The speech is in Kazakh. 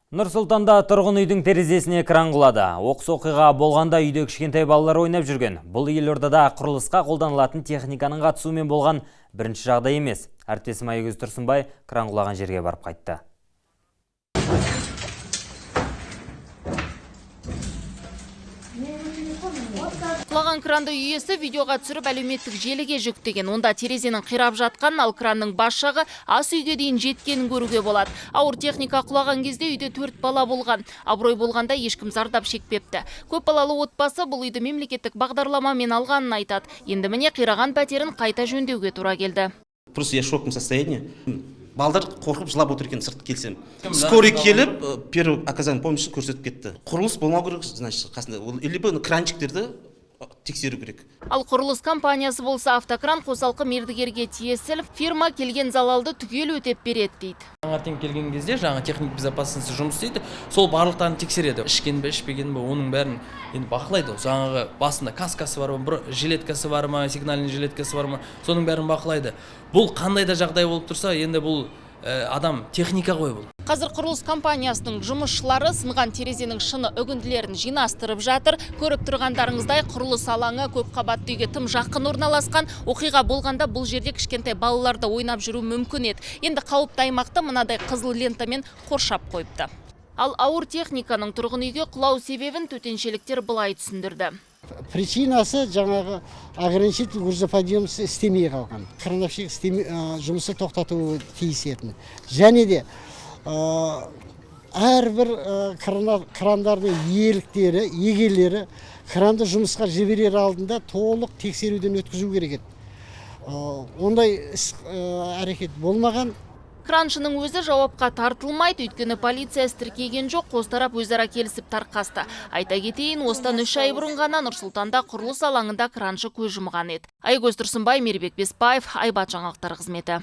Нұр-Сұлтанда тұрғын үйдің терезесіне кран құлады. Оқыс оқиға болғанда үйде кішкентай балалар ойнап жүрген. Бұл елордада құрылысқа қолданылатын техниканың қатысуымен болған бірінші жағдай емес. Әріптесім Айгөз Тұрсынбай кран құлаған жерге барып қайтты. Құлаған кранды үй иесі видеоға түсіріп, әлеуметтік желіге жүктеген. Онда терезенің қирап жатқанын, ал кранның бас жағы ас үйге дейін жеткенін көруге болады. Ауыр техника құлаған кезде үйде 4 бала болған. Абырой болғанда, ешкім зардап шекпепті. Көп балалы отбасы бұл үйді мемлекеттік бағдарламамен алғанын айтады. Енді міне, қираған пәтерін қайта жөндеуге тура келді. Просто я в шоковом состоянии. Балдар қорқып, жылап отыр екен. Сырт келсем, скорый келіп, первый оказание помощь көрсетіп кетті. Құрылыс болмау керек, значит, қасында ол, либо кранчиктерді тексеру керек. Ал құрылыс компаниясы болса, автокран қосалқы мердігерге тиесілі, фирма келген залалды түгел өтеп береді дейді. Таңертең келген кезде жаңа техник безопасности жұмыс істейді, сол барлықтарын тексереді: ішкен бе, ішпеген бе, оның бәрін енді бақылайды. Жаңағы басында каскасы бар ма, бір жилеткасы бар ма, сигнальный жилеткасы бар ма, соның бәрін бақылайды. Бұл қандай да жағдай болып тұрса, енді бұл адам, техника ғой бұл. Қазір құрылыс компаниясының жұмысшылары сынған терезенің шыны үгінділерін жинастырып жатыр. Көріп тұрғандарыңыздай, құрылыс алаңы көп қабатты үйге тым жақын орналасқан. Оқиға болғанда бұл жерде кішкентай балалар да ойнап жүру мүмкін еді. Енді қауіпті аймақты мынадай қызыл лентамен қоршап қойыпты. Ал ауыр техниканың тұрғын үйге құлау себебін төтеншеліктер былай түсіндірді. Причинасы жаңағы ограничитель грузоподъемности істемей қалған. Крановщик істемей, жұмысы тоқтатуы тиіс еді. Және де әрбір крандардың иеліктері, егелері кранды жұмысқа жіберер алдында толық тексеруден өткізу керек еді. Ондай іс әрекет болмаған. Краншының өзі жауапқа тартылмайды, өйткені полиция іс тіркеген жоқ, қос тарап өзара келісіп тарқасты. Айта кетейін, осыдан 3 ай бұрын ғана Нұр-Сұлтанда құрылыс алаңында краншы көз жұмған еді. Айгөз Тұрсынбай, Мейірбек Беспаев, Айбат жаңалықтар қызметі.